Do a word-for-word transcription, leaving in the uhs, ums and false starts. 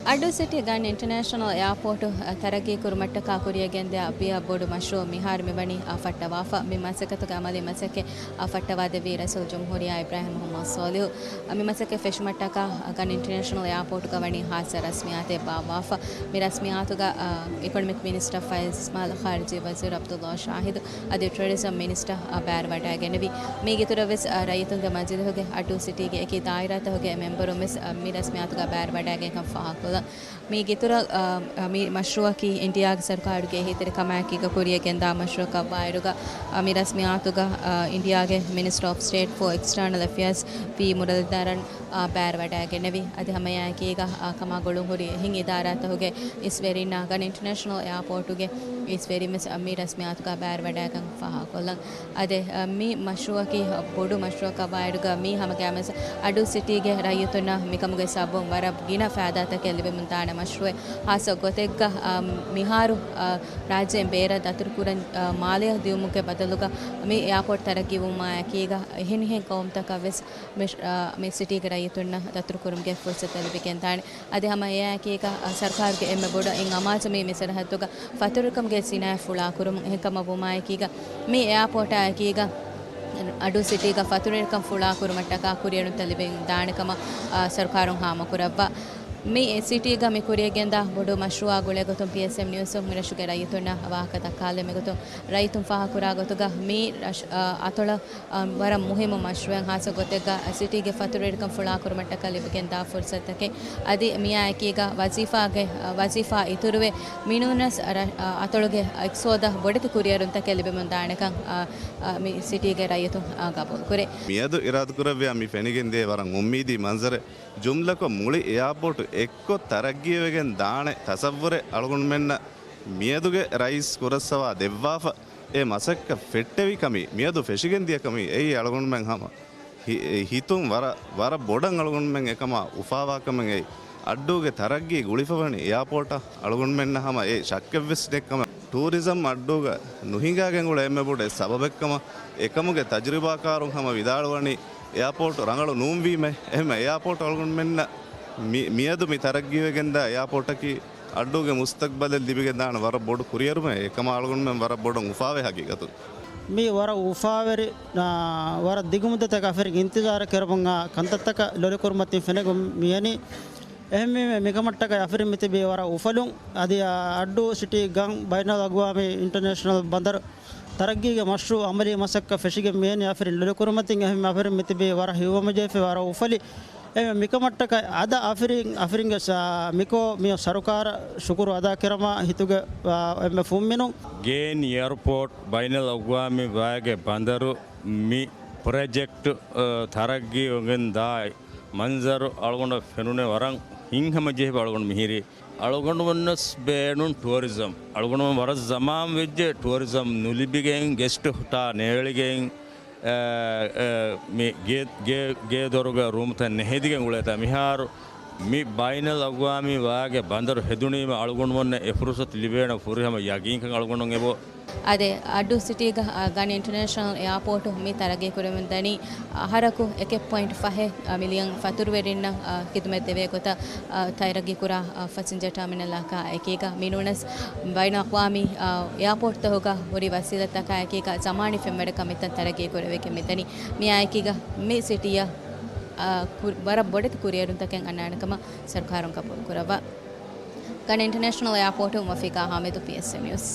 އައްޑޫ ސިޓީ ގަން އިންޓަރނޭޝަނަލް އެއާޕޯޓު ތަރައްގީ ކުރުމަށްޓަކާ ކުރިއަށް ގެންދިޔަ ބިޔަ ބޮޑު މަޝްރޫއު މިހާރު މިވަނީ އަ، ފައްޓަވާފަ. މި މަސައްކަތުގެ އަމަލީ މަސައްކަތް އަ، ފައްޓަވާދެއްވީ ރައީސުލް ޖުމްހޫރިއްޔާ އިބްރާހިމް މުޙައްމަދު ޞާލިޙު. މި މަސައްކަތް ފެށުމަށްޓަކާ ގަން އިންޓަރނޭޝަނަލް އެއާޕޯޓުގަ ވަނީ ހާއްސަ ރަސްމިއްޔާތެއް ބާއްވާފަ. މި ރަސްމިއްޔާތުގަ، އ، އިކޮނޮމިކް މިނިސްޓަރ ފައިސް މާލް، ޚާރިޖީ ވަޒީރު ޢަބްދުﷲ ޝާހިދު އަދި ޓުއަރިޒަމް މިނިސްޓަރ، އ، ބައިވެރިވަޑައިގެންނެވި. މީގެ އިތުރަށް ވެސް، އ، ރައްޔިތުންގެ މަޖިލީހުގެ އައްޑޫ ސިޓީގެ އެކި ދާއިރާތަކުގެ މެމްބަރުން ވެސް، އ، މި ރަސްމިއްޔާތުގަ ބައިވެރިވަޑައިގެންކަން ފާހަގަކޮށްލަން. މީގެ އިތުރަށް، އ، އ، މި މަޝްރޫއަކީ އިންޑިއާގެ ސަރުކާރުގެ އެހީތެރިކަމާއެކީގަ ކުރިއަށް ގެންދާ މަޝްރޫއަކަށްވާއިރުގަ، އ، މި ރަސްމިއްޔާތުގަ، އ، އިންޑިއާގެ މިނިސްޓަރ އޮފް ސްޓޭޓް ފޯ އެކްސްޓާނަލް އެފެއާޒް ވީ މުރައްލިދާރަން، އ، ބައިވެރިވަޑައިގެންނެވި. އަދި ހަމައެއާއެކީގަ، އ، ކަމާ ގުޅުންހުރި އެހެން އިދާރާތަކުގެ އިސްވެރިންނާ ގަން އިންޓަރނޭޝަނަލް އެއާޕޯޓުގެ އިސްވެރިން ވެސް، އ، މި ރަސްމިއްޔާތުގަ ބައިވެރިވަޑައިގެން ފާހަގަކޮށްލަން. އަދި، އ، މި މަޝްރޫއަކީ ބޮޑު މަޝްރޫއަކަށްވާއިރުގަ މީ ހަމަގައިމުވެސް އައްޑޫ ސިޓީގެ ރައްޔިތުންނަށް މިކަމުގެ ސަބަބުން ވަރަށް ގިނަ ފައިދާތަކެއް ލިބެމުންދާނެ މަޝްރޫއެއް. ހާއްސަ ގޮތެއްގަ، އ، މިހާރު، އ، ރާއްޖޭން ބޭރަށް ދަތުރުކުރަން، އ، މާލެއަށް ދިޔުމުގެ ބަދަލުގަ މި އެއާޕޯޓް ތަރައްގީވުމާއެކީގަ އެހެނިހެން ޤައުމުތަކަށް ވެސް މި، އ، މި ސިޓީގެ ރައްޔިތުންނަށް ދަތުރުކުރުމުގެ ފުރުސަތު ލިބިގެންދާނެ. އަދި ހަމަ އެއާއެކީގަ، އ، ސަރުކާރުގެ އެންމެ ބޮޑު އިން އަމާޒު މި މިސަރަހައްދުގަ ފަތުރުވެރިކަމުގެ ސިނާއަތް ފުޅާކުރުމުން. އެހެންކަމަށް ވުމާއެކީގަ މި އެއާޕޯޓާއެކީގަ އައްޑޫ ސިޓީގަ ފަތުރުވެރިކަން ފުޅާކުރުމަށްޓަކާ ކުރިއެރުންތައް ލިބެން ދާނެކަމަށް، އާ، ސަރުކާރުން ހާމަކުރައްވާ. މި ސިޓީގަ މި ކުރިއަށްގެންދާ ބޮޑު މަޝްރޫއާ ގުޅޭގޮތުން ޕީއެސްއެމް ނިއުސުން މިރަށުގެ ރައްޔިތުންނަށް ވާހަކަ ދައްކާލެއް މިގޮތުން ރައްޔިތުން ފާހަގަކުރާ ގޮތުގަ މި ރަށް، އާ، އަތޮޅަށް، އާ، ވަރަށް މުހިއްމު މަޝްރޫއެއް ހާއްސަ ގޮތެއްގަ ސިޓީގެ ފަތުރުވެރިކަން ފުޅާކުރުމަށްޓަކާ ލިބިގެންދާ ފުރުސަތަކެއް. އަދި މިއާއެކީގަ ވަޒީފާގެ، އާ، ވަޒީފާ އިތުރުވެ މިނޫނަސް ރަށް، އާ، އަތޮޅުގެ އިޤްތިޞާދަށް ބޮޑެތި ކުރިއެރުންތަކެއް ލިބެމުން ދާނެކަން، އާ، އާ، މި ސިޓީގެ ރައްޔިތުން، އާ، ގަބޫލުކުރޭ. މިއަދު އިރާދަކުރެއްވިޔާ މި ފެނިގެންދޭ ވަރަށް އުއްމީދީ މަންޒަރެއް. ޖުމްލަކޮށް މުޅި އެއާޕޯޓު އެއްކޮށް ތަރައްގީވެގެން ދާނެ ތަސައްވުރެއް އަޅުގަނޑުމެންނަށް މިއަދުގެ ރައީސް ކުރައްސަވާ ދެއްވާފަ. އެ މަސައްކަތް ފެއްޓެވި ކަމީ، މިއަދު ފެށިގެންދިޔަ ކަމީ އެއީ އަޅުގަނޑުމެން ހަމަ ހި-، ހިތުން ވަރަށް، ވަރަށް ބޮޑަށް އަޅުގަނޑުމެން އެކަމާ އުފާވާކަމެއް އެއީ. އައްޑޫގެ ތަރައްގީ ގުޅިފަވަނީ އެއާޕޯޓަށް. އަޅުގަނޑުމެންނަށް ހަމަ އެ ޝައްކެއްވެސް ނެތްކަމަށް ޓޫރިޒަމް އައްޑޫގަ ނުހިނގާގެން އުޅޭ އެންމެ ބޮޑު އެއް ސަބަބެއްކަމަށް އެކަމުގެ ތަޖުރިބާކާރުން ހަމަ ވިދާޅުވަނީ އެއާޕޯޓު ރަނގަޅު ނޫންވީމޭ. އެހެންމެ އެއާޕޯޓު އަޅުގަނޑުމެންނަށް މި-، މިއަދު މި ތަރައްގީވެގެންދާ އެއާޕޯޓަކީ އައްޑޫގެ މުސްތަޤްބަލެއް ލިބިގެންދާނެ ވަރަށް ބޮޑު ކުރިއެރުމެއް. އެކަމާ އަޅުގަނޑުމެން ވަރަށް ބޮޑަށް އުފާވޭ ހަގީގަތުން. މީ ވަރަށް އުފާވެރި، އާ، ވަރަށް ދިގުމުއްދަތަކަށް އަފިރިން އިންތިޒާރު ކެރަމުން އާ ކަންތައްތަކަށް ލޮލިކުރުމަށް ތިން ފެނިގެން މިޔަނީ. އެހެންވީމަ މިކަމަށްޓަކައި އަފިރިން މިތިބީ ވަރަށް އުފަލުން. އަދި އައްޑޫ ސިޓީ ގަން ބައިނަލްއަގްވާމީ އިންޓަރނޭޝަނަލް ބަނދަރު ތަރައްގީގެ މަޝްރޫއު އަމަލީ މަސައްކަތް ފެށިގެން މިޔަނީ އަފިރިން ލޮލިކުރުމަތިން. އެހެން އަފިރިން މިތިބީ ވަރަށް ހިތްވަމުންޖެހިފައި ވަރަށް އުފަލި. އެހެން މިކަމަށްޓަކައި އަދަ އަފިރިން، އަފިރިންގެ ސާ، މިކޯ މި ސަރުކާރަށް ޝުކުރު އަދާކެރަމާ ހިތުގެ، އާ، އެންމެ ފުންމިނުން. ގޭން އެއަރޕޯޓް ބައިނަލްއަގްވާމީ ވާގެ ބަނދަރު މި ޕްރޮޖެކްޓް، އަ، ތަރައްގީވެގެން ދާ މަންޒަރު އަޅުގަނޑަށް ފެނުނެ ވަރަށް ހިތްހަމަޖެހިފަ އަޅުގަނޑު މިހިރީ. އަޅުގަނޑުމެންނަސް ބޭނުން ޓުއަރިޒަމް. އަޅުގަނޑުމެން ވަރަށް ޒަމާން ވެއްޖެ ޓުއަރިޒަމް ނުލިބިގެން ގެސްޓު ހުއްޓާ ނޭޅިގެން، އަ، އަ، މި ގޭ، ގޭ، ގޭ ދޮރުގަ ރޫމްތައް ނެހެދިގެން އުޅޭތާ މިހާރު މި ބައިނަލްއަގްވާމީ ވާގެ ބަނދަރު ހެދުނީމަ އަޅުގަނޑުމެންނަށް އެ ފުރުސަތު ލިބޭނެ ފުރިހަމަ ޔަގީންކަން އަޅުގަނޑު އެބަ އާދެ، އައްޑޫ ސިޓީގަ، އާ، ގަން އިންޓަރނޭޝަނަލް އެއާޕޯޓު މި ތަރައްގީ ކުރެވެމުންދަނީ، އަހަރަކު އެކެއް ޕޮއިންޓް ފަހެއް، އާ، މިލިއަން ފަތުރުވެރިންނަށް، އާ، ޚިދުމަތް ދެވޭ ގޮތަށް، އާ، ތަރައްގީ ކުރާ، އާ، ފަސިންޖަރ ޓާމިނަލްއަކާ އެކީގަ މިނޫނަސް ބައިނަލްއަގްވާމީ، އާ، އެއާޕޯޓްތަކުގަ ހުރި ވަސީލަތްތަކާ އެކީގަ ޒަމާނީ ފެންވަރަކަށް މިތަން ތަރައްގީ ކުރެވިގެން މިދަނީ. މިއާއެކީގަ މި ސިޓީއަށް، އާ، ކު-، ވަރަށް ބޮޑެތި ކުރިއެރުންތަކެއް އަންނާނެ ކަމަށް ސަރުކާރުން ގަބޫލު ކުރައްވާ. ގަން އިންޓަރނޭޝަނަލް އެއާޕޯޓުން ވަފީގާ ހާމިދު، ޕީއެސްއެމް ނިއުސް.